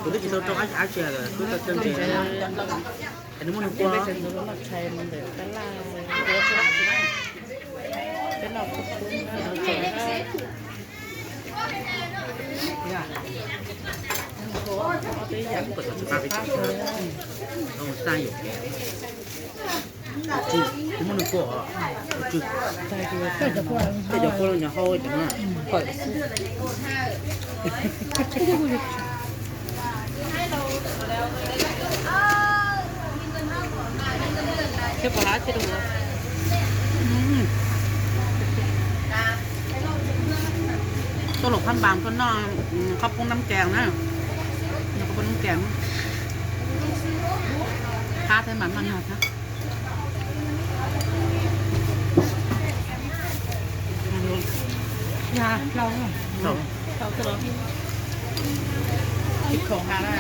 Kuv twb tsis tau rau ab ab tsi lawm, twb tau cov ntses. Es nws muaj nws kua. Peb noj tshais mus ntawm tab laj, peb noj kub kub, peb noj tshais. Ob peb yam, muaj nws kua, tej cov kua los nyuag hau cov no. Tuaj Luam Phab Npas tuaj noj khaub poob nab kas na, noj khaub poob nab kas, qab thiab mas noj nyuag thiab. Tsis khoom has na,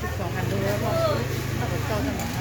tsis khoom has, noj kom tau.